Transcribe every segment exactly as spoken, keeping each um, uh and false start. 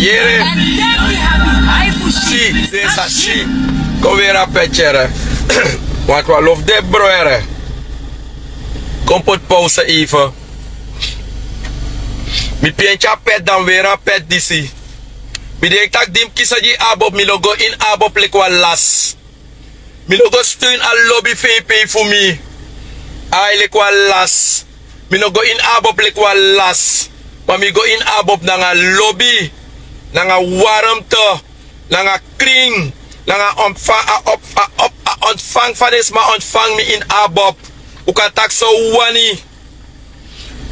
Yere. Si, den sa si. Kon weri a pet yere. Wantu a lofu de bro yere. Kon poti pause even. Mi pienti a pet dan weri a pet disi. Mi denki tak' di mi kisi gi abob mi no go ini abob leki wan las. Mi no go steun a lobi fu en pei fu mi. Ai leki wan las. Mi no go ini abob leki wan las. Ma mi go ini abob nanga lobi, nanga warmte, nanga krin, nanga a ontfang a op a op a ontfang fa den sma ontfang mi ini abob. Un kan taki san un wani.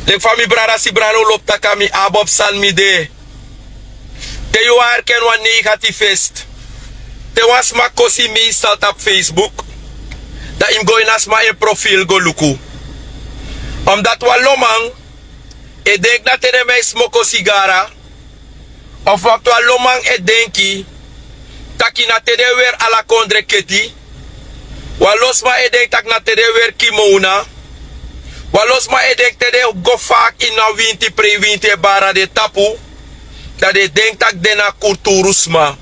Leki fa mi brada si brada un lobi taki a mi abob sani mi de. Te yu wani erkeni wan negatifist, te wan sma kosi meestal tapu facebook, dan yu mus go ini a sma en profil go luku. Omdati wan loman e denki na te den man e smoko sigara, of waktu wan loman e denki taki na te den e weri ala kondre keti. Wan lo sma e denki tak' na te den e weri kimowna. Wan lo sma e denki te den e go faaki ini a winti prei winti e bari na den tapu, dan den e denki tak' den na kurturu sma.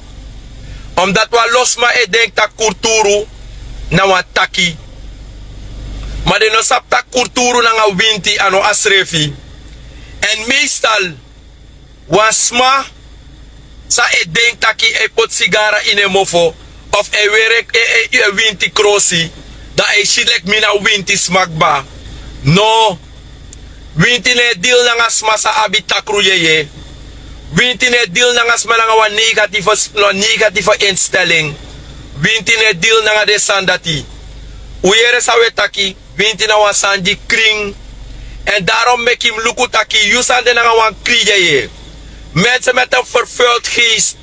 Omdati wan lo sma e denki tak' kurturu na wan taki. Ma den no sabi tak' kurturu nanga winti a no a srefi. Èn meestal wan sma san e denki tak' a e poti sigara ini en mofo, of a e weri en winti krosi, dan a e si leki mi na winti sma kba. No. Winti no e dili nanga sma san abi takru yeye. Winti no e dili nanga sma nanga wan negatife enstelin. Winti no e dili nanga den sani dati. Un yere san un e taki. Winti na wan sani di krin. Èn darom meki yu mus luku tak' yu sani de nanga wan krin yeye. Mensen met en vervult geest,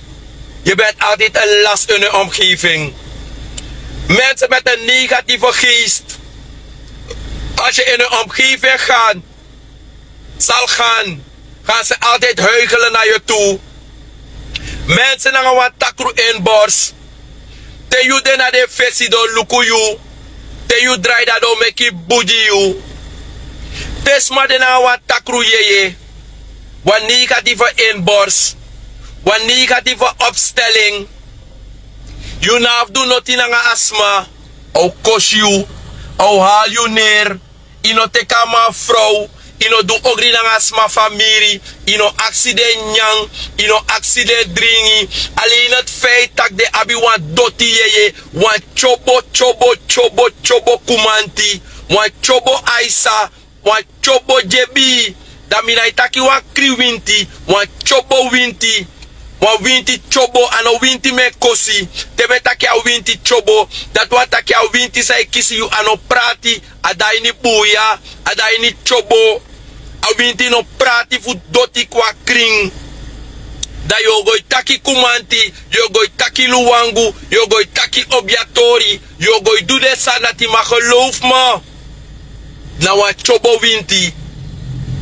yu bent altijdi en las in hun omgeving. Mensen met en negatieve geest, als yu in hun omgeving gaan, zal gaan, gaan se altijdi huigelen na yu tu. Mensen nanga wan takru inbors. Te yu de na den fesi den o luku yu. Te yu drai dan den o meki bugi yu. Te sma de nanga wan takru yeye, wan negatife inbors, wan negatife opstelin, yu no abi du noti nanga a sma. A o kosi yu. A o hali yu neri. Yu no teki a man frow. Yu no du ogri nanga a sma famiri. Yu no aksi den nyan. Yu no aksi den dringi. Alen yu no ti feit tak' den abi wan doti yeye, wan tyobo tyobo tyobo tyobo kumanti, wan tyobo aisa, wan tyobo dyebi. Dan mi na e taki wan krin winti, wan tyobo winti. Wan winti tyobo a no winti mi e kosi. Te mi e taki a winti tyobo, dati wani taki a winti san e kisi yu a no prati. A de a ini buya, a de a ini tyobo. A winti no prati fu doti kon na krin. Dan yu o go e taki kumanti, yu o go e taki luwangu, yu o go e taki obiatori, yu o go e du den sani dati. Ma gelowfu mi, na wan tyobo winti.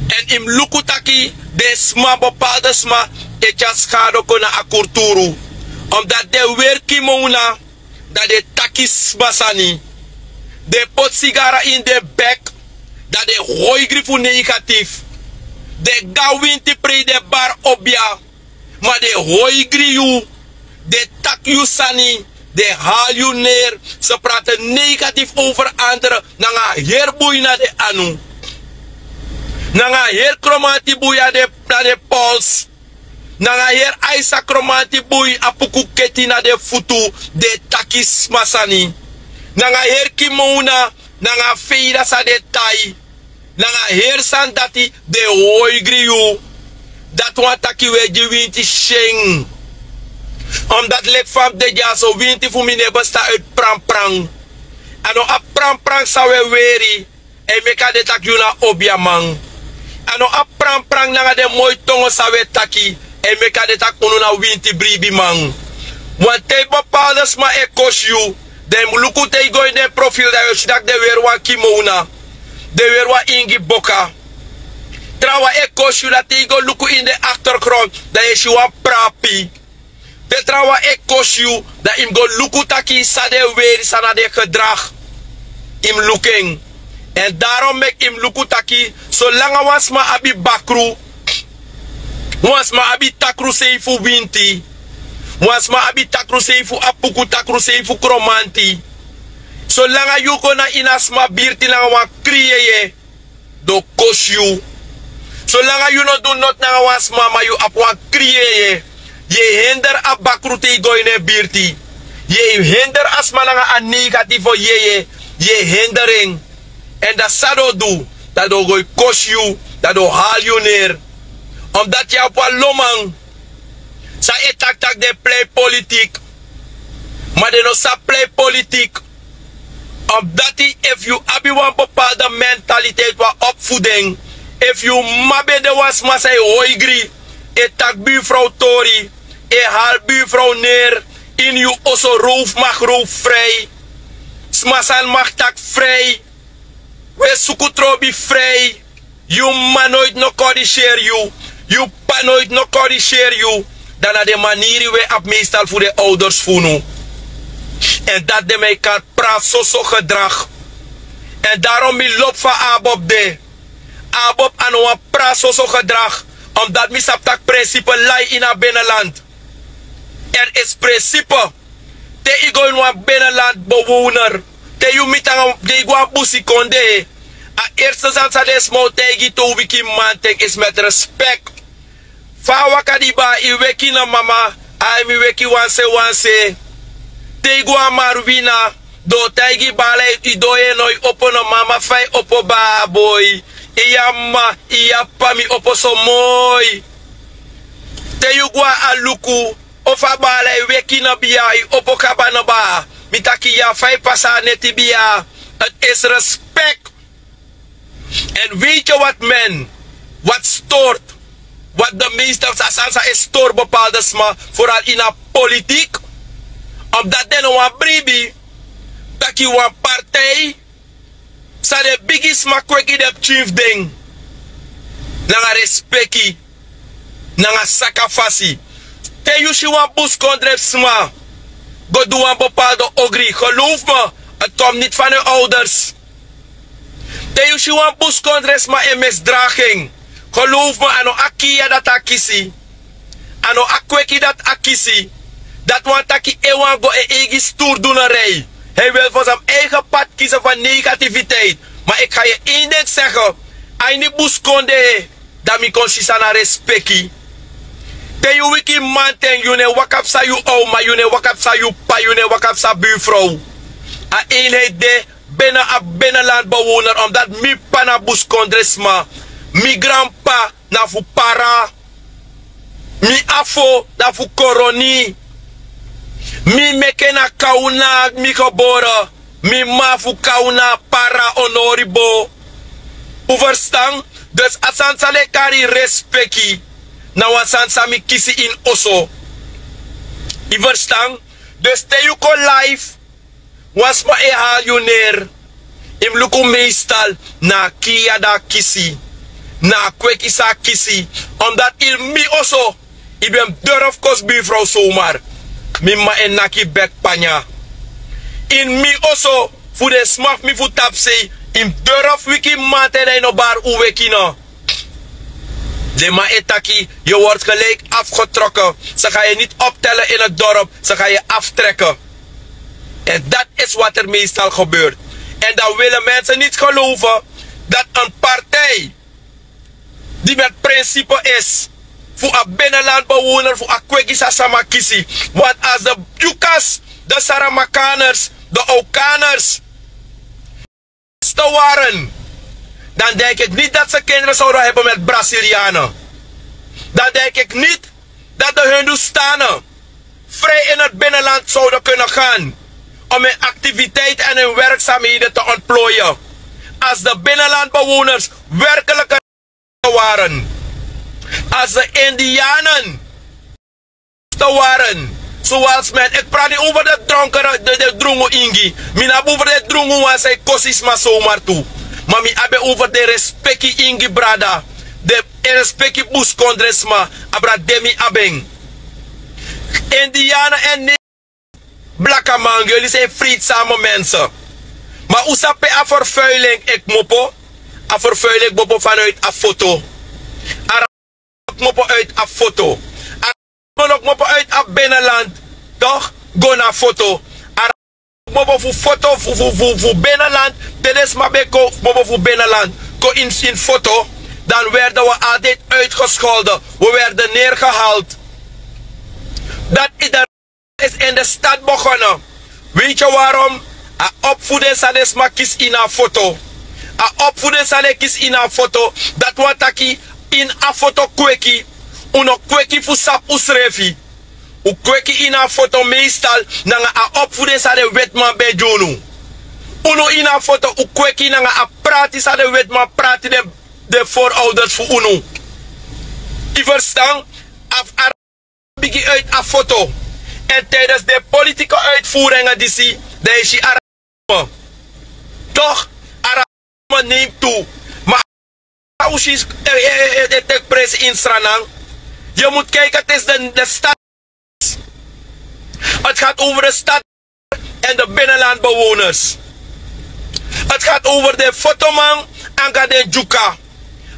Èn yu mus luku taki den sma bepalde sma e tyari skadu kon na a kurturu. Omdati den weri kimowna, dan den taki sma sani. Den poti sigara ini den bek, dan den hoigri fu negatifu. Den go na winti prei den bari obia. Ma den hoigri yu. Den taki yu sani. Den hali yu neri. Se prati negatifu over andere. Nanga a heri bui na den anu. Nanga a heri kromanti bui na den pols. Nanga heri aisa kromanti bui a puku keti na den futu. Den e taki sma sani. Nanga heri kimowna. Nanga a feida san den e tai. Nanga heri sani dati den e hoigri yu. Dati wani taki wi e gi winti syen. Omdati leki fa mi de dyaso winti fu mi no e bestan uiti pranpran. A no abi pranpran san wi e weri. E meki a de tak' yu na obiaman. A no abi pranpran nanga den moi tongo san wi e taki. E meki a de tak' unu na winti bribiman. Wan ten bepalde sma e kosi yu. Dan yu mus luku te yu go ini den profil dan yu o si tak' den weri wan kimowna. Den weri wan ingi boka. Trawan e kosi yu dan te yu go luku ini den aktergron dan yu e si wan prapi. Te trawan e kosi yu, dan yu mus go luku taki san den e weri san na den gedrag. Yu mus luku en. Èn darom meki yu mus luku taki solanga wan sma abi bakru, Wan sma abi takrusei fu winti. Wan sma abi takrusei fu apuku, takrusei fu kromanti. Solanga yu go na ini a sma birti nanga wan kri yeye, den o kosi yu. Solanga yu no du noti nanga wan sma, ma yu abi wan kri yeye, yu e hender a bakru te yu go ini en birti. Yu e hender a sma nanga a negatifo yeye, yu e hender en. Èn dan san den o du? Dan den o go e kosi yu, dan den o hali yu neri. Omdati yu abi wan loman san e taki tak' den e plei politik, ma den no sabi plei politik. Omdati efu yu abi wan bepaalde mentaliteit, wan opvoeding, efu yu mama ben de wan sma san e hoigri, e taki buurvrouw tori, e hali buurvrouw neri, ini yu oso roof mag roof vrij, sma sani mag taki vrij, we suku trobi vrij. Yu mama noiti no korigeri yu, yu p'pa noiti no korigeri yu. Dan na den maniri we abi meestal fu den ouders fu unu. Èn dati den mi e kari prasoso gedrag. Èn daarom mi lobi fa Abob de. Abob a no wan prasoso gedrag, omdati mi sabi tak' prinsipe lai ini a binnenland. Er is prinsipe. Te yu go ini wan binnenland bewoner, te yu miti nanga, te yu go na busikondee, a eerste sani san den sma o taigi yu te un wiki manten is met respek. Fa a waka diba, yu weki na mama, ai mi weki wanse wanse. Te yu go na Marwina, den o taigi yu baala, yu doo yu e no e opo na mama, fa yu opo baa boi. Iya mama, iya p'pa, mi opo so moi. Te yu go na Aluku, ofu a baala e weki na bia, yu opo kaba na baa, mi taki ya fa yu pasa a neti bia. Het is respect. En weet je wat men, wat stoort, wat de meeste, a sani san e stoor bepaalde sma, vooral ini a politiek, omdati den no wani bribi, taki wan partij san den bigisma kweki den pikin fu den nanga respeki, nanga saka fasi. Te yu si wan buskondre sma go du wan bepaalde ogri, geloof me, het komt niet van hun ouders. Te yu si wan buskondre sma e misdragen, geloof me, a no a kiya dati a kisi. A no a kweki dati a kisi. Dati wani taki en wani go en eigi stuurdoenerij. Hij wil voor zijn eigen pad kiezen van negativiteit. Maar ik ga je één ding zeggen. A ini buskondre, dan mi kon si san na respeki. Te yu wiki manten, yu no e waka psa yu oma, yu no e waka psa yu p'pa, yu no e waka psa buurvrouw. A eenheid de binnen a binnenland bewoner, omdati mi p'pa na buskondre sma, mi granp'pa na fu Para, mi afo na fu Koroni, mi meke na Kauna, mi gebore, mi mama fu Kauna, Para, Onoribo. Un verstan? Dus a sani san den e kari respeki, na wan sani san mi kisi ini oso. Yu verstan? Dus te yu kon live, wan sma e hali yu neri, yu mus luku meestal na a kiya di a kisi, na a kweki san a kisi. Omdati ini mi oso, yu ben mus durfu kosi buurvrouw zomaar. Mi mama e naki bek panya. Ini mi oso, fu den sma fu mi fu tapusei, yu mus durfu wiki manten, dan yu no bari un weki no. Den man e taki, je wordt gelijk afgetrokken. Ze gaan je niet optellen in het dorp, ze gaan je aftrekken. En dat is wat er meestal gebeurt. En dan willen mensen niet geloven dat een partij die met principe is, voor een binnenlandbewoner, voor a kweki san a sama kisi. Want als de Dyukas, de Saramakaners, de Aukaners te waren, dan denk ik niet dat ze kinderen zouden hebben met Brazilianen. Dan denk ik niet dat de Hindoestanen vrij in het binnenland zouden kunnen gaan om hun activiteiten en hun werkzaamheden te ontplooien. Als de binnenlandbewoners werkelijk waren, als de Indianen te waren. Zoals men, ik praat niet over de dronken, de, de drungu ingi. Mi no abi over de drungu wan san e kosi sma zomaar tu. Ma mi abi over de respeki ingi brada. De respeki buskondre sma, a brada, den mi abi en. Indianen en ne-, blakaman, jullie zijn vreedzame mensen. Ma un sabi pe a vervuiling e kmopo? A vervuiling e kmopo vanuit a foto. A kmopo uit a foto. A no kmopo uit a beneland, toch, go na foto. A kmopo fu foto fu fu fu fu beneland. Te den sma ben kon kmopo fu beneland kon in in foto, dan werden we altijd uitgescholden. We werden neergehaald. Dat is de is in de stad begonnen. Weet je waarom? A opvoeding san den sma kisi ini a foto. A opvoeding san den kisi ini a foto, dati wani taki ini a foto kweki. Un no kweki fu sabi unsrefi. Un kweki ini a foto meestal nanga a opvoeding san den wetiman ben gi unu. Unu ini a foto un kweki nanga a prati san den wetiman prati den den voorouders fu unu. Yu verstan? A fu a bigin uit a foto. Èn tijdens den politike uitvoeringen disi, dan yu si arabisme. Toch, arabisme neem tu. Ma a un si e teki presi ini sranan. Yu mus kijken, het is de de stad. Het gaat over de stad en de binnenlandbewoners. Het gaat over den fotoman anga den dyuka.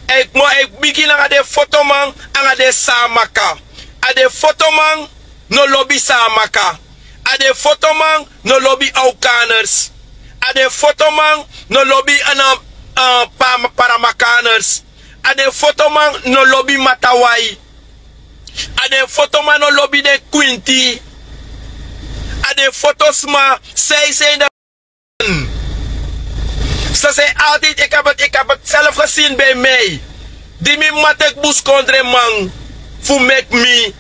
Èn yu bigin nanga den fotoman anga den samaka. A den fotoman no lobi samaka. A den fotoman no lobi aukaners. A den fotoman no lobi paramakaners. A den fotoman no lobi matawai. A den fotoman no lobi den kwinti. A den fotosma san yu seni den man. San san yu altidi eki abi eki abi self gesini ben mi. Di mi mama teki buskondreman fu meki mi,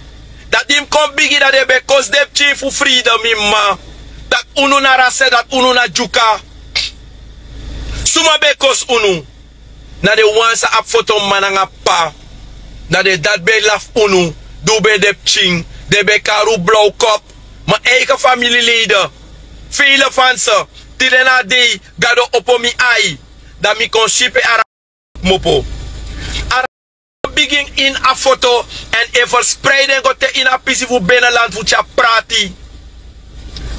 dan di mi kon bigi dan den ben kosi den pikin fu fride mi mama, dati unu na rase dati unu na dyuka. Suma ben kosi unu? Na den wan san abi foto mama nanga p'pa. Na den dati ben e lafu unu di un ben de pikin. Den ben e kari un blowkop. Mi eige familileden, fele fanse, tide na a dei gado opo mi ai. Dan mi kon si pe arabisme kmopo. Arabisme bigin ini a foto èn e ferspreidi en go te ini a pisi fu beneland fu tyari prati.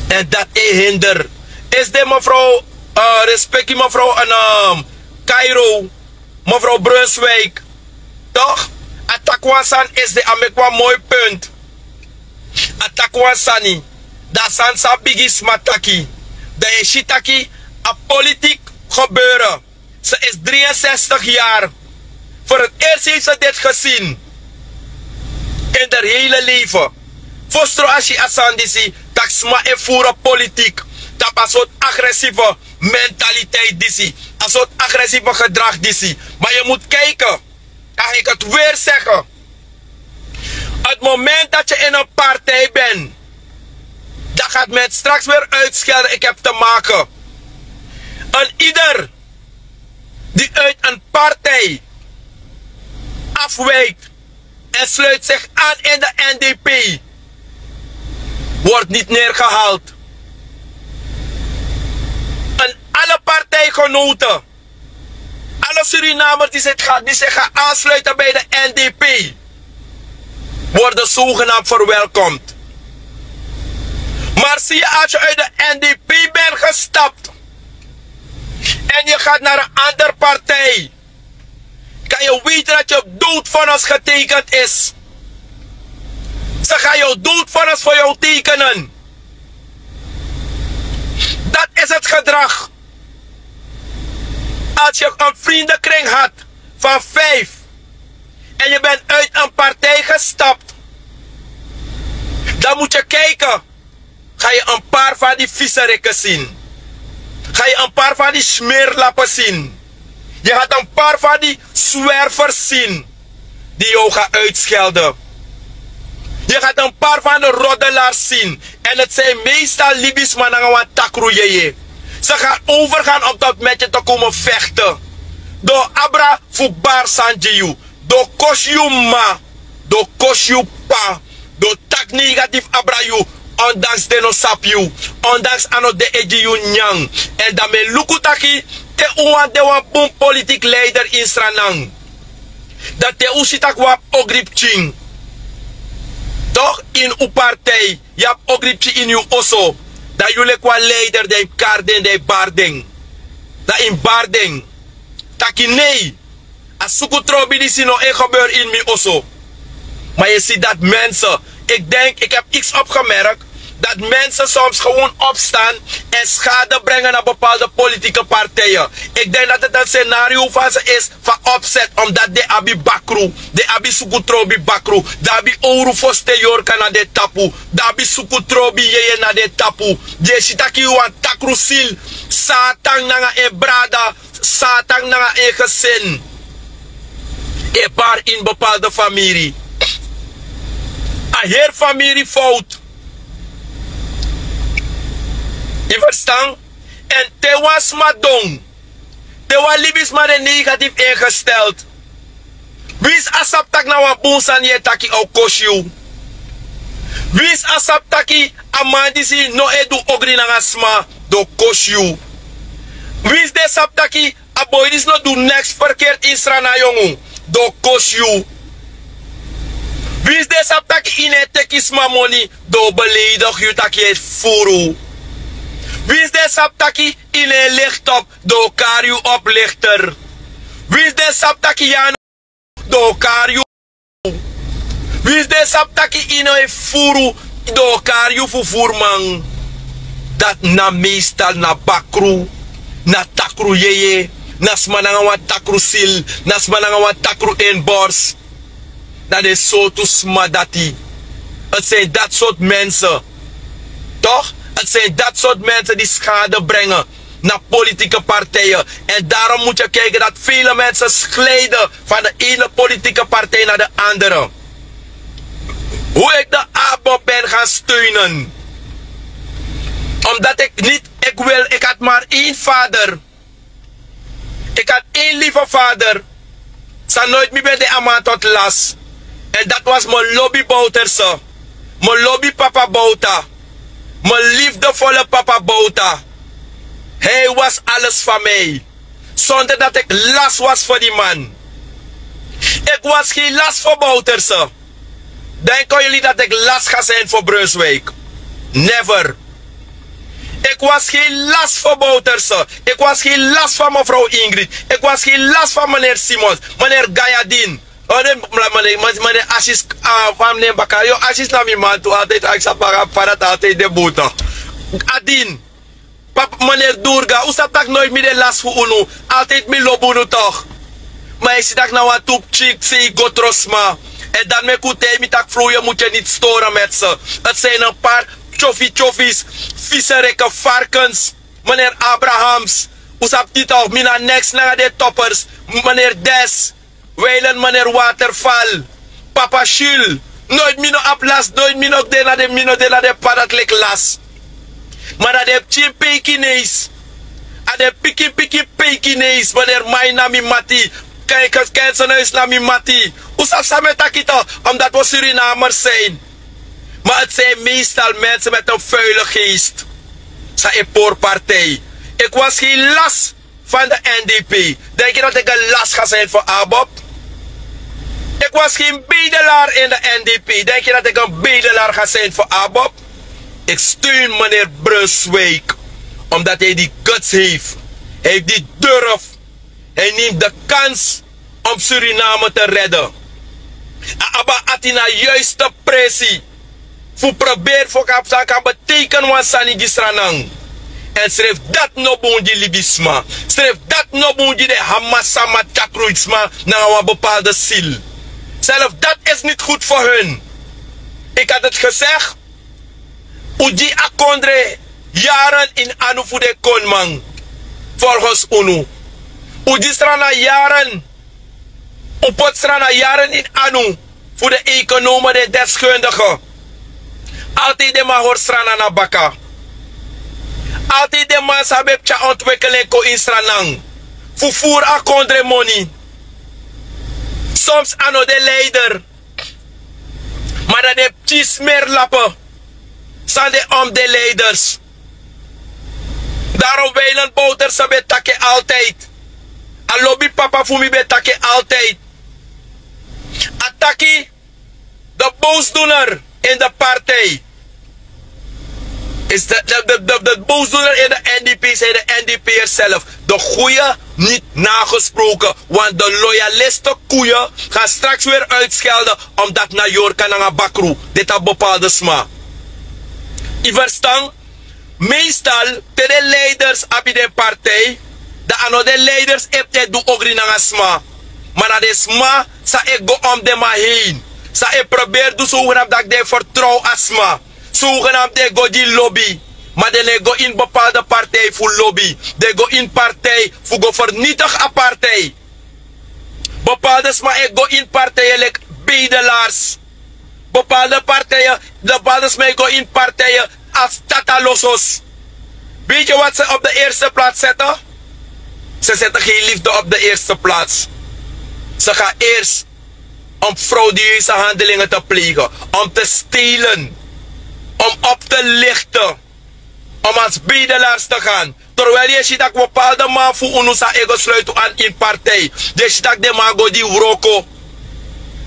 Èn dati e hinder. Esde mefrow, respeki mefrow, kairo, mefrow brunswik. Tok', a taki wan sani esde a meki wan moi punt. A taki wan sani, dan a sani san a bigi sma taki. Dan yu e si taki a politik gebeure. Se isi dri en sestig yari. For eti ersi heiti se deti gesini. Ini der heile leife, fostrow a si a sani disi, tak' sma e furu politik tapu a sortu agresive mentaliteit disi, a sortu agresive gedrag disi. Ma yu mus kaiki, dan ga iki tu weri segi, a di momenti dati yu ini en partij ben, dan gati men straks weri uitskelde iki hebi te make. En ider di uit en partij afwijkt en sluit sigi an in de n d p, word niti neergehaald. En ale partijgenoten, ale surinamers di sigi ga ansluiten bij de n d p, worden zogenaamd verwelkomd. Maar zie yu asi yu uit de n d p ben gestapt, en yu gati nari en ander partij, kan yu weiti dati yu doodvonnis getekend isi. Se gan yu doodvonnis for yu tekenen. Dati isi heti gedrag. Asi yu en vrindekring hadi fan vijf, en yu ben uit en partij gestapt, dan mutu yu kaiki, gan yu en pari fan di viseriki sini? Gan yu en pari fan di smerlapi sini? Yu gati en pari fan di swerfers sini, di yu o gan uitskelde. Yu gati en pari fan di roddelaars sini. En heti sin meestal libisma nanga wan takru yeye. Se gan overgan om tot meti yu te komen vekte. Den o abra fu bari sani gi yu. Den o kosi yu m'ma, den o kosi yu p'pa, den o taki negatifu abra yu, ondanks den no sabi yu, ondanks a no de e gi yu nyanyan. Èn dan mi e luku taki, te un wani de wan bun politiki leider ini sranan, dan te un si tak' un abi ogripikin, tok', ini un partij, yu abi ogripikin ini yu oso, dan yu leki wan leider dan yu mus kari den dan yu bari den. Dan yu mus bari den taki nei, a suku trobi disi no e gebeur ini mi oso. Maar je ziet dat mensen, ik denk, ik heb iets opgemerkt, dat mensen soms gewoon opstaan en schade brengen naar bepaalde politieke partijen. Ik denk dat het een scenario van ze is van opzet, omdat de abi bakru, de abi sukutrobi bakru, de abi oru foste yorka na de tapu, de abi sukutrobi yeye na de tapu. De sitaki wan takru sil, satan nanga en brada, satan nanga en gezin. E bar in bepaalde familie. A heri familie fout. Yu verstan? En te wan sma don, te wan libisma de negatief ingesteld, winsi a sabi taki na wan bun sani yu e taki, a o kosi yu. Winsi a sabi taki a man disi no e du ogri nanga sma, den o kosi yu. Winsi den sabi taki a boi disi no du neks ferkert ini srana yongu, den o kosi yu. Winsi den sabi taki yu no e teki sma moni, den o beleidigi yu taki yu e fufuru. Winsi den sabi taki yu no e licht op, den o kari yu oplichter. Winsi den sabi taki yu a no, den o kari yu. Winsi den sabi taki yu no e fufuru, den o kari yu fufuruman. Dati na meestal na bakru, na takru yeye, na sma nanga wan takru sil, na sma nanga wan takru inborst. Na den sortu sma dati. Het zijn dat soort mensen. Toch? Het zijn dat soort mensen die schade brengen naar politieke partijen. En daarom moet je kijken dat vele mensen glijden van de ene politieke partij naar de andere. Hoe ik de ABOP ben gaan steunen. Omdat ik niet, ik wil, ik had maar één vader. Ik had één lieve vader. San nooit mi ben de a man tot las. En dat was mijn lobby Bouterse. Mijn lobby papa Bouta. Mijn liefdevolle papa Bouta. Hij was alles van mij. Zonder dat ik last was voor die man. Ik was geen last voor Bouterse. Denken jullie dat ik last ga zijn voor Brunswijk? Never. Ik was geen last voor Bouterse. Ik was geen last van mevrouw Ingrid. Ik was geen last van meneer Simons, meneer Gayadin. Oh, nee, meneer, meneer, meneer Assis, ah, van meneer Bakar. Yo, Assis na mi man tu, altijd, ik zat maar aan, altijd de boete. Adin. Pap, meneer Durga, un sabi taki nooit mi de last fu unu. Altijd mi lobi unu toch. Maar je ziet dat na wan tu pikin sei go tron sma. En dan meki un taigi mi taki vrouw, je moet je niet storen met ze. Het zijn een paar tjofi tjofis, vieze rikke varkens. Meneer Abrahams, un sabi toch, mi na neks nanga de toppers. Meneer Des, Weilen, meneer Waterval, papa Jules. Nooit mi no abi last, nooit mi no de na de, mi no de na de papa dat leki last. Maar na den pikin peiki neis. A den pikin pikin peiki neis, meneer Mai na mi mati. Kijkers, Kensenhuis na mi mati. Un sabi san mi e taki toch, omdat we Surinamers zijn. Maar het zijn meestal mensen met een vuile geest. San e pori partij. Ik was geen last van de N D P. Denk je dat ik een last ga zijn voor ABOP? Ik was geen bedelaar in de N D P. Denk je dat ik een bedelaar ga zijn voor ABOP? Ik steun meneer Brunswijk, omdat hij die guts heeft. Hij heeft die durf. Hij neemt de kans om Suriname te redden. A abi a ati na juiste presi fu proberi fu kan, san kan betekenen wan sani gi Sranan. En srefi dati no bun gi libisma. Srefi dati no bun gi den Hamas sma, tyakruitsma nanga wan bepaalde ziel. Zelfs dat is niet goed voor hun. Ik had het gezegd. Un gi a kondre yaren ini anu fu den koniman. Volgens unu, un gi Sranan yaren. Un poti Sranan yaren ini anu fu den ekonomen, den deskundige. Altijd den man hori Sranan na baka. Altijd den man san ben tyari ontwikkeling kon ini Sranan fu furu a kondre moni. Soms a no de leider, maar na den pikin smerlappen san de om den leiders. Daarom Weilen Bouterse ben taki altijd. A lobi papa fu mi ben taki altijd. A taki, de boosdoener in de partij, Is de boosdoener in de n d p zijn de n d p ers zelf. De goeie niet nagesproken, want de loyalisten koeien gaan straks weer uitschelden omdat na yorka nanga bakru dit a bepaalde sma. Iverstan, meestal te de leiders abi den partij, dan a no den leiders ebi te du ogri nanga sma. Ma na den sma san e go om den man heen, san e probeer du sogenam daki den e vertrouw a sma. Sogenam den e go gi lobi. Ma den no e go ini bepaalde partij fu lobi. Den e go ini partij fu go vernietig a partij. Bepaalde sma e go ini partijen leki bedelars. Bepaalde partijen, bepaalde sma e go ini partijen als tata losos. Weet je wat ze op de eerste plaats zetten? Ze zetten geen liefde op de eerste plaats. Ze gaan eerst om frauduleuze handelingen te plegen, om te stelen, om op te lichten, om als bedelaars te gaan. Terwijl yu e si tak' bepaalde man fu unu san e go sluiti unu an ini partij, yu e si tak' den man go di wroko.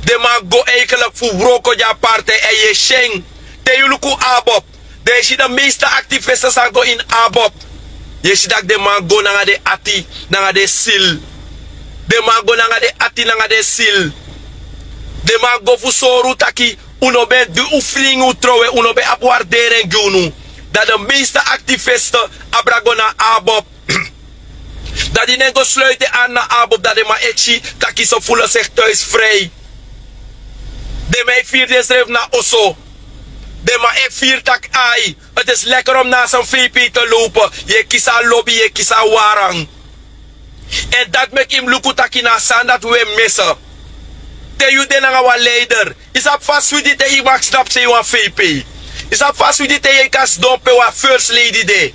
Den man go eigenlik fu wroko gi a partij èn yu e si en. Te yu luku abob, den e si de meeste aktivisten san go ini abob, yu e si tak' den man go nanga den ati, nanga den sil. Den man go nanga den ati nanga den sil. Den man go fu sori unu taki un no ben du un fringi un trowe, un no ben abi wardering gi unu. Dan de meeste aktivisten abra go na abob. Dan di den go sluiti den an na abob, dan den man e si taki se voelen seki thuis vrij. Den man e firi densrefi na oso. Den man e firi tak' ai, het is lekker om na san vp te lopen. Yu e kisi a lobi, yu e kisi a warang. Èn dati meki yu mus luku taki na a sani dati un e misi. Te yu de nanga wan leider, yu sabi fa switi te yu mag snapu sei wan vp. Yu sabi fa switi te yu e kan sidon pe wan first lady de.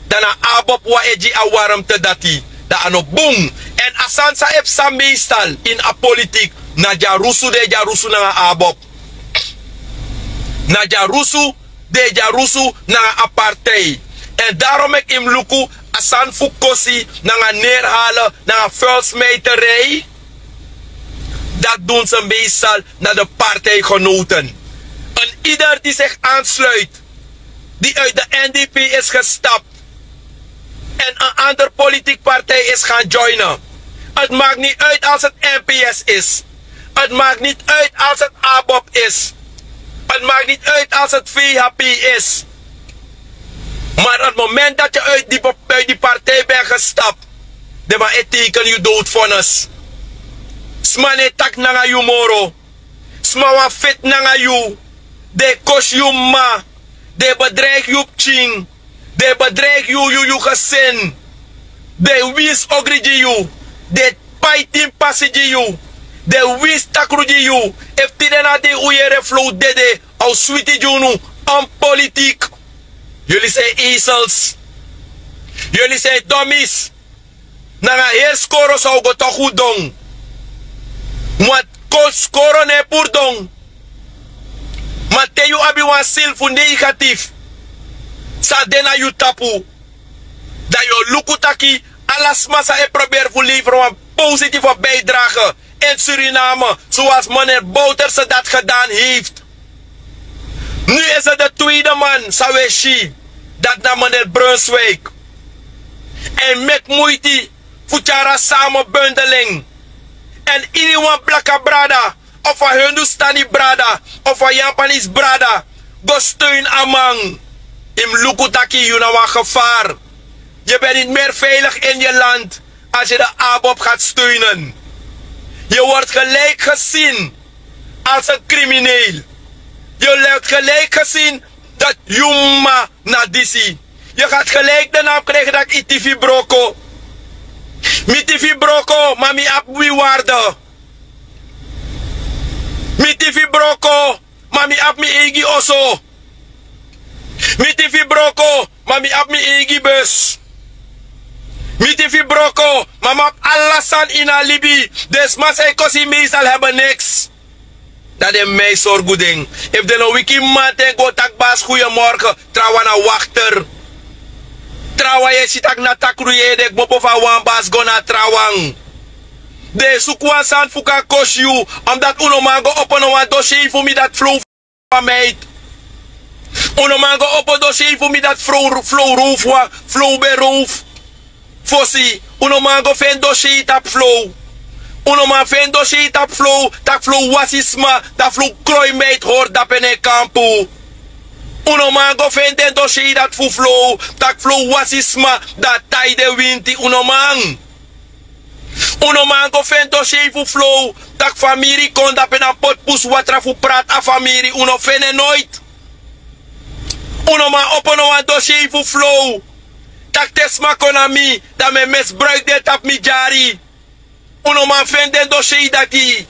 Dan na abob wan e gi a warmte dati. Dan a no bun. Èn a sani san e psa meestal ini a politik, na dyarusu den e dyarusu nanga abob. Na dyarusu den e dyarusu nanga a partij. Èn darom meki yu mus luku a sani fu kosi nanga neerhalen nanga vuilsmijterij. Dati dun se meestal na de partijgenoten. Een ieder die zich aansluit, die uit de n d p is gestapt en een ander politiek partij is gaan joinen. Het maakt niet uit als het n p s is. Het maakt niet uit als het abob is. Het maakt niet uit als het v h p is. Maar het moment dat je uit die partij bent gestapt, den man e teken yu doodvonnis. Sma no e taki nanga yu moro. Sma wani feti nanga yu. Den e kosi yu m'ma. Den e bedreigi yu pikin. Den e bedreigi yu, yu, yu gesin. Den e winsi ogri gi yu. Den e pai tin pasi gi yu. Den e winsi takru gi yu. Efu tide na a dei un yere flow dede, a o switi gi unu. Onpolitik. Yuli sen ezels. Yuli sen domis. Nanga heri skoro san un go toku un don. Wan kon skoro no e puru don. Ma te yu abi wan sili fu negatif san de na yu tapu, dan yu o luku taki ala sma san e proberi fu leveri wan positive bijdrage in suriname, sowasi meneer bouterse dati gedan heifti. Nu isi de twede man san un e si, dati na meneer brunswijk. Èn meki muiti fu tyari a samenbundeling. Èn iniwan blaka brada, of a hindustani brada, of a yapanese brada, go steun a man. Yu mus luku taki yu na wan gevar. Yu ben niti meri veilig ini yu land. Als yu de abob gati steunen, yu word gelijk gesin als en krimineel. Yu word gelijk gesin dati yu m'ma na disi. Yu gati gelijk de nam krigi dati yu tifi broko. Mi tifi broko ma mi abi wi warde. Mi tifi broko ma mi abi mi eigi oso. Mi tifi broko ma mi abi mi eigi bus. Mi tifi broko ma mi abi ala sani ini a libi. Den sma san e kosi mi sali heben niks. Dan den mi e sorgu den. Efu den no wiki mamanten go taki basi guyemorgen, trawan na wakter. Trawan yu e si tak' na takru yu ede e kmopo fu a wan basi go na a trawan. Den e suku wan sani fu kan kosi yu. Omdati un no man go opo no wan dosei fu mi dati flow fu a meid. Un no man go opo dosei fu mi dati flow flow roof wan flow ben roof. Fosi un no man go feni dosei tapu flow. Un no man feni dosei tapu flow tak' flow wasi sma, dan flow kroi meiti hori dape na en kampu. Un no man go feni den dosei dati fu flow tak' flow wasi sma, dan a tai den winti. Un no man un no man go feni dosei fu flow tak' famiri kon dape na poti pusu watra fu prati a famiri. Un no feni en noiti. Un no man opo no wan dosei fu flow tak' te sma kon na mi, dan mi e mesbruiki den tapu mi dyari. Un no man feni den dosei dati.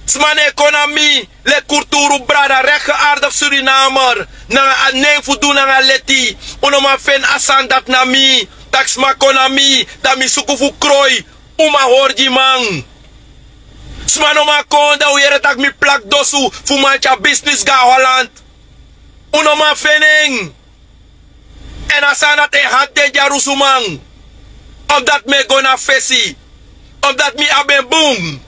Sma no e kon na mi leki kurturu brada rekti geardigi surinamer nanga a nen fu du nanga leti. Un no man feni a sani dati na mi tak' sma kon na mi, dan mi suku fu kroi. Un man hori gi man. Sma no man kon dan un yere tak' mi plaki dosu fu man tyari bisnis go na holland. Un no man feni en. Èn a sani dati e hati den dyarusuman. Omdati mi e go na fesi, omdati mi abi en bun.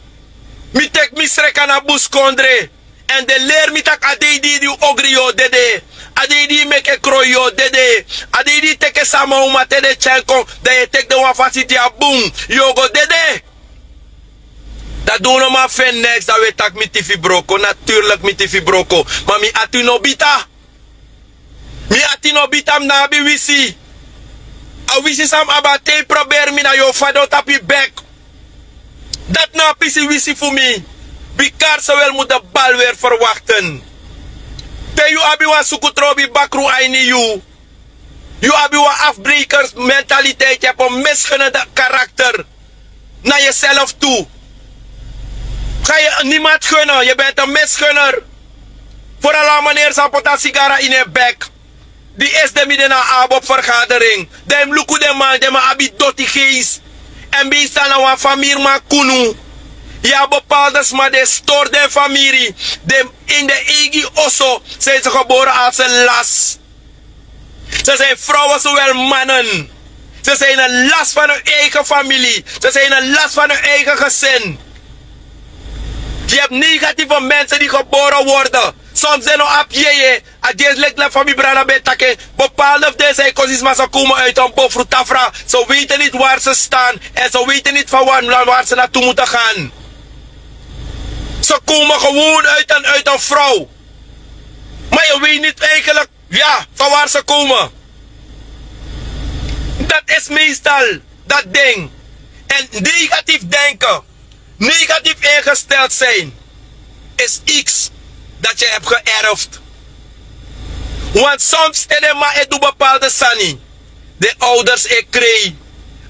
Mi teki mi sreka na buskondre. Èn den leri mi tak' a dei di yu ogri yu o dede. A dei di yu meki en kroi yu o dede. A dei di yu teki en sama uman te den tyari en kon, dan yu e teki den wan fasi di a bun, yu o go dede. Dati di un no man feni neks dan un e taki mi tifi broko naturlik mi tifi broko. Ma mi ati no bita. Mi ati no bita mi no abi wisi. A wisi san mi abi a te yu proberi mi na yu o fadon tapu yu bek. Dati na a pisi wisi fu mi. Bikari sowel mutu de bal weri ferwakten. Te yu abi wan suku trobi bakru a ini yu. Yu abi wan afbreikers mentaliteit yu abi wan misgenende karakter. Na yuself tu. Ga yu nimanti gene yu benti en misgener. Fori ala maneri san poti a sigara ini en bek. Di esi den mi de na a abob fergadering, dan yu mus luku den man den man abi doti geisi. Èn meestal na wan famiri man kunu. Yu abi bepalde sma den e stori den famiri. Den ini den eigi oso. San yu se gebore alse las. Ze zijn vrouwen zowel mannen. Ze zijn een last van hun eigen familie. Ze zijn een last van hun eigen gezin. Yu abi negatieve mensen di gebore worden. Soms den no abi yeye. A di esi leki na fa mi brada ben taki en. Bepalde fu den san e kosi sma se komen uiti en bofru tafra. Se weite niti wari se stan. Èn se weite niti fa wari se na tu mute gan. Se komen gewon uiti en uiti en frow. Ma yu weiti niti eigenlik. Ya fa wari se komen. Dati esi meestal dati ding. Èn negatifu denken, negatifu ingesteld sin, isi iks dati yu hebi geerftu. Wantu soms te den man e du bepalde sani, den ouders e krei,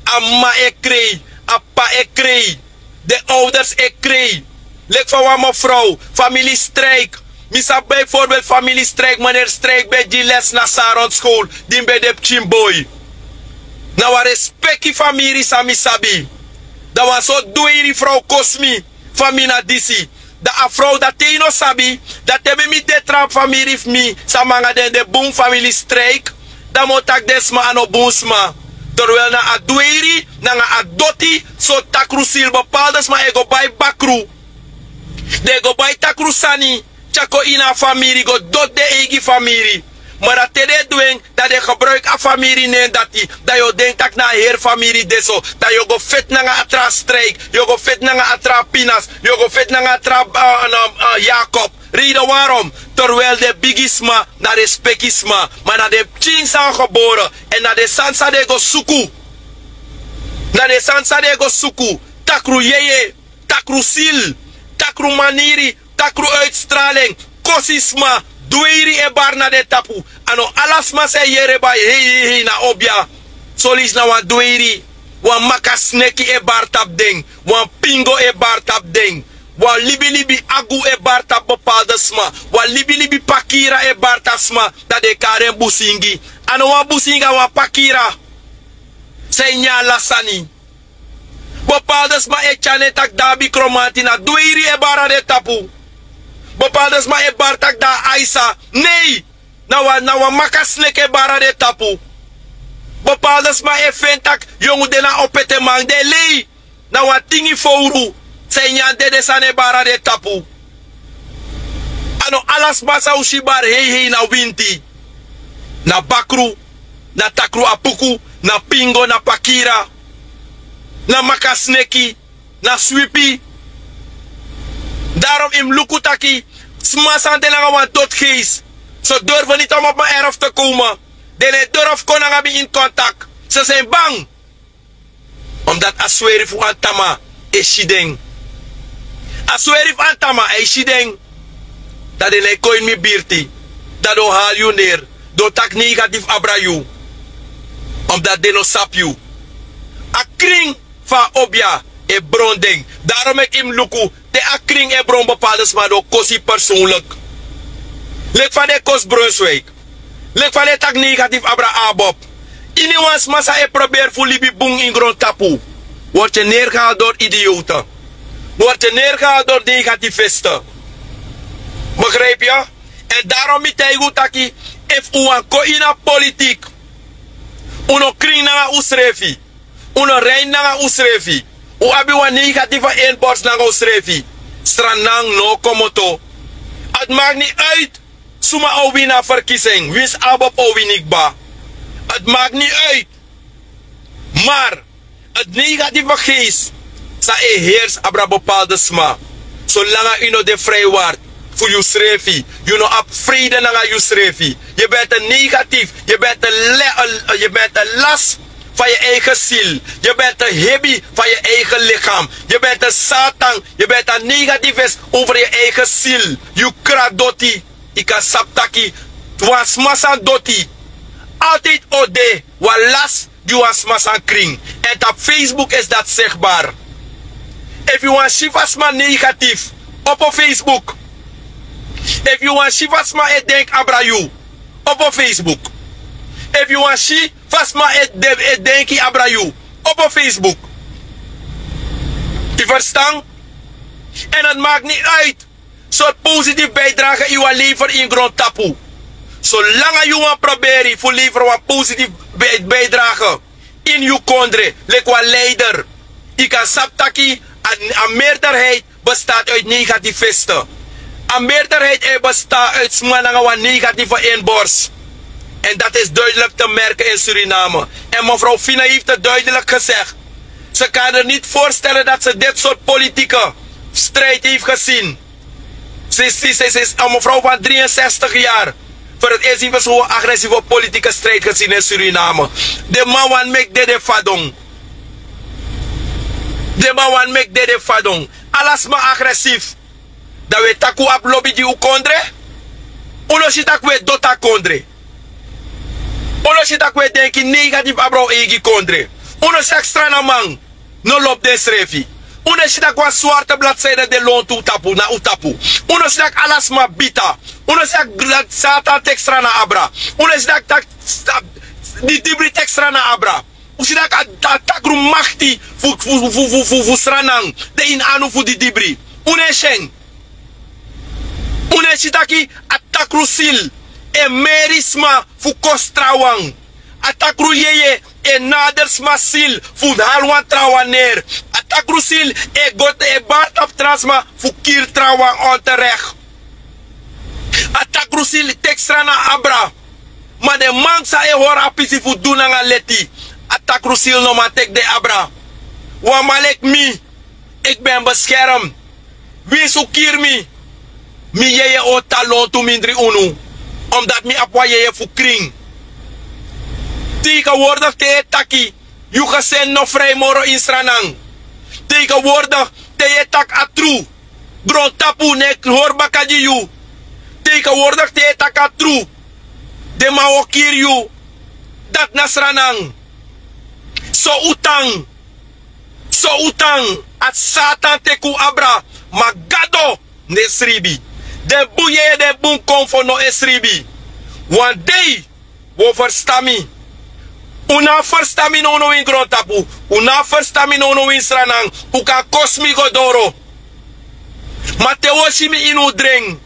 a m'ma e krei, a p'pa e krei, den ouders e krei. Leki fa wan mefrow, famili striki. Mi sabi bivorbeeld famili striki maneri striki ben gi les na saron skol di mi ben de pikin boi. Na wan respeki famiri san mi sabi. Dan wan sortu dweiri frow kosi mi. Fa mi na disi. Dan a frow dati te yu no sabi, dan te mi mi de tra famiri fu mi san mi nanga den de bun famili striki. Dan mi o taki den sma a no bun sma. Terwel na a dweiri nanga a doti sortu takru sili bepalde sma e go bai bakru. Den e go bai takru sani tyari kon ini a famiri go doti den eigi famiri. Ma dan te den e du en, dan den gebruiki a famiri nen dati. Dan yu o denki tak' na a heri famiri de so. Dan yu o go feti nanga a tra striki, yu o go feti nanga a tra pinas, yu o go feti nanga a tra yakob. Reide warom? Terwel den bigisma na respekisma, ma na den pikin san gebore. Èn na den sani san den e go suku. Na den sani san den e go suku. Takru yeye, takru sili, takru maniri, takru uitstrali en, kosi sma. Dweiri e bari na den tapu. A no ala sma san e yere bai heihei na obi ya. Soleisi na wan dweiri. Wan makasneki e bari tapu den. Wan pingo e bari tapu den. Wan libilibi agu e bari tapu bepalde sma. Wan libilibi pakira e bari tapu sma. Dan den e kari en busingi. A no wan busingi a wan pakira. San e nyan ala sani. Bepalde sma e tyari nen tak' den abi kromanti na dweiri e bari na den tapu. Bepalde sma e bari tak' den abi aisa. Nei. Na wan na wan makasneki e bari na den tapu. Bepalde sma e feni tak' yongu de na opeteman den e lei. Na wan tingi fowru. San e nyan dede sani e bari na den tapu. A no ala sma san un si bari heihei na winti. Na bakru, na takru apuku, na pingo, na pakira, na makasneki, na swipi. Darom yu mus luku taki sma san de nanga wan doti geisi, so durfu niti om opo mi erfu te komi. Den no e durfu kon nanga mi ini kontak. Se sen bang. Omdati a sweri fu antama e si den. A sweri fu antama e si den. Dan den no e kon ini mi birti. Dan den o hali yu neri. Den o taki negatifu abra yu. Omdati den no sabi yu. A krin fu a obi ya e bron den. Darom meki yu mus luku te a krin e bron bepalde sma den o kosi yu personlik. Leki fa den e kosi brunswik. Leki fa den e taki negatifu abra abob. Iniwan sma san e proberi fu libi bun ini grontapu, wortu en nergehal dori idiote. Wortu en nergehal dori negatifiste. Begripi yu? Èn darom mi taigi un taki, efu un wani kon ini a politik, un no krin nanga unsrefi. Un no rein nanga unsrefi. Un abi wan negatife enborsi nanga unsrefi. Sranan no o komoto. A di maki ni uit suma o wini a ferkisi en winsi abob o wini kba. A di maki ni uit. Mar a di negatife geisi san e hersi abra bepalde sma. Solanga yu no de frijwarti fu yusrefi, yu no abi freide nanga yusrefi. Yu ben te negatifu. Yu ben te lasi fa yu eigen sili. Yu ben te hebi fa yu eigen lichaam. Yu ben te satan. Yu ben te negatifu esi over yu eigen sili. Yu kra doti. Yu kan sabi taki wan sma san doti altidi o de wan lasi gi wan sma san krin. Èn tapu facebook esi dati sekbari. Efu yu wani si fu a sma negatifu, opo facebook. Efu yu wani si fu a sma e denki abra yu, opo facebook. Efu yu wani si fu a sma e denki abra yu, opo facebook. Yu ferstan? Èn a di maki ni uit sortu positifu beidrage yu wani leferi ini grontapu. Solanga yu wani proberi fu leferi wan positifu beidrage ini yu kondre leki wan leider, yu kan sabi taki a merderheid bestati uiti negatifiste. A merderheid e bestati uiti sma nanga wan negatife inborsi. Èn dati isi duidelik te merke ini suriname. Èn mefrow fina hefti duidelik gesegi, se kan der niti vorstele dati se diti sortu politike stridi hefti gesini. Sinsi sinsi a mefrow fan dri en sestig yari, feri diti esi fu so wan agresife politike stridi gesini ini suriname. Den man wani meki dede fadon. Den man wani meki dede fadon. Ala sma agresifu. Dan un e taki un abi lobi gi un kondre. Un no si tak' un e doti a kondre. Un no si tak' un e denki negatifu abra un eigi kondre. Un no si tak' sranaman no lobi densrefi. Un no si tak' wan swarte bladseide de lontu un tapu na un tapu. Un no si tak' ala sma bita. Un no si tak' satan teki srana abra. Un no si tak' didibri teki srana abra. Un si tak' a takru makti fu sranan de ini anu fu didibri. Un no e si en. Un no e si tak' a takru sili e meri sma fu kosi trawan. A takru yeye e naderi sma sili fu hali wan trawan neri. A takru sili e go e bari tapu tra sma fu kiri trawan onterek. A takru sili teki srana abra. Ma den man san e hori a pisi fu du nanga leti, a takru sili no man teki den abra. Wan man leki mi, eki ben beskerm. Winsi un kiri mi, mi yeye o tan lontu mindri unu. Omdati mi abi wan yeye fu krin. Tegenwoordigi te yu e taki yu geseni no fri moro ini sranan. Tegenwoordigi te yu e taki a tru, grontapu no e hori baka gi yu. Tegenwoordigi te yu e taki a tru, den man o kiri yu. Dati na sranan. So un tan. So un tan. A satan teki un abra. Ma gado no e sribi. Den bun yeye den bun konfo no e sribi. Wan dei un o ferstan mi. Un no abi ferstan mi nownow ini grontapu. Un no abi ferstan mi nownow ini sranan. Un kan kosi mi go doro. Ma te un o si mi ini un dren,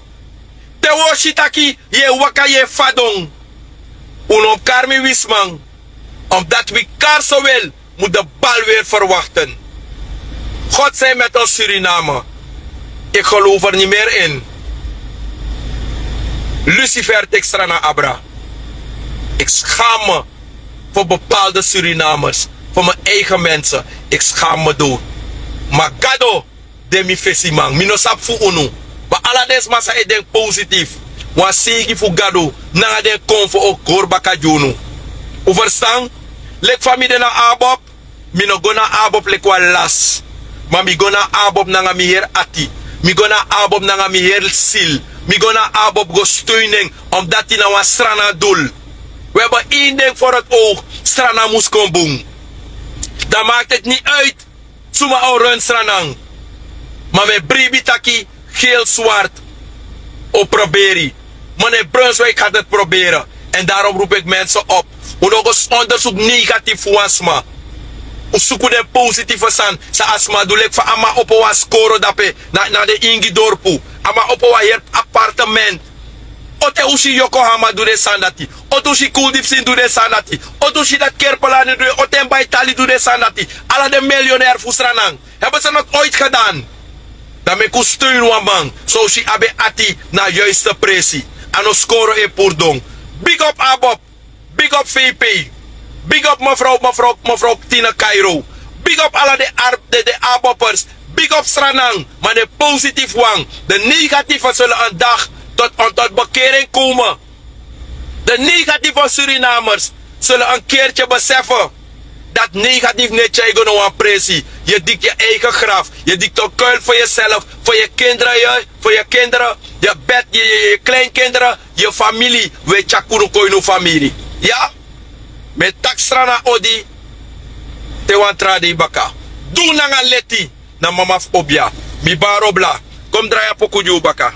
te un o si tak' yu e waka yu e fadon, un no mus kari mi wisiman. Omdati wi kari sowel mus de balweri ferwakten. God sei meti un suriname. Eki gelofu er ni meri ini. Lusifer teki srana abra. Ik schaam me voor bepaalde Surinamers, voor mijn eigen mensen. Ik schaam me dood. Maar Gado de mi fesiman, mi no sabi fu unu. Ma ala den sma san e denki positief, wan seigi fu Gado nanga den konfo o kori baka gi unu. Un ferstan? Leki fa mi de na Abob, mi no go na Abob leki wan lasi. Ma mi go na Abob nanga mi heri ati. Mi go na Abob nanga mi heri sili. Mi go na Abob go steun en, omdati na wan Sranan dul. We ben ini den forot ow, Sranan mus kon bun. Dan makti eti ni uit suma o run Sranan. Ma mi e bribi taki geel swart o proberi. Mene Brunswijk gaat het proberen. En daarom roep ik mensen op. Un no go ondersuku negatief fu wan sma. Un suku den positieve sani san a sma du. Leki fa a man opo wan skoro dape na den ingi dorpu. A man opo wan heri appartement. Ote un si Yokohama du den sani dati? Ote un si Kuldipsin du den sani dati? Ote un si dati Kerpelani du den, ote en Baitali du den sani dati? Ala den milionair fu Sranan, hebben ze nog ooit gedaan? Dan meki un steun wan man san un si abi en ati na a juiste presi. A no skoro e puru don. Big up Abob. Big up V P. Big up mevrouw, mevrouw, mevrouw Tine Cairo. Big up ala den ar-, den, den Aboppers. Big up Sranan. Ma den positief wan. De negatieve zullen een dag tot, tot bekering komen. De negatieve Surinamers zullen een keertje beseffen dat negatief no e tyari yu go na wan presi. Je dikt je eigen graf. Je dikt een kuil voor jezelf, voor je kinderen, je, voor je kinderen, je bed, je, je, je kleinkinderen, je familie. We tyari kunu kon ini un famiri. Ya? Mi e taki Sranan odi te wan tra dei baka. Du nanga leti na mama fu obia. Mi bari obla. Kon mi drai a poku gi un baka.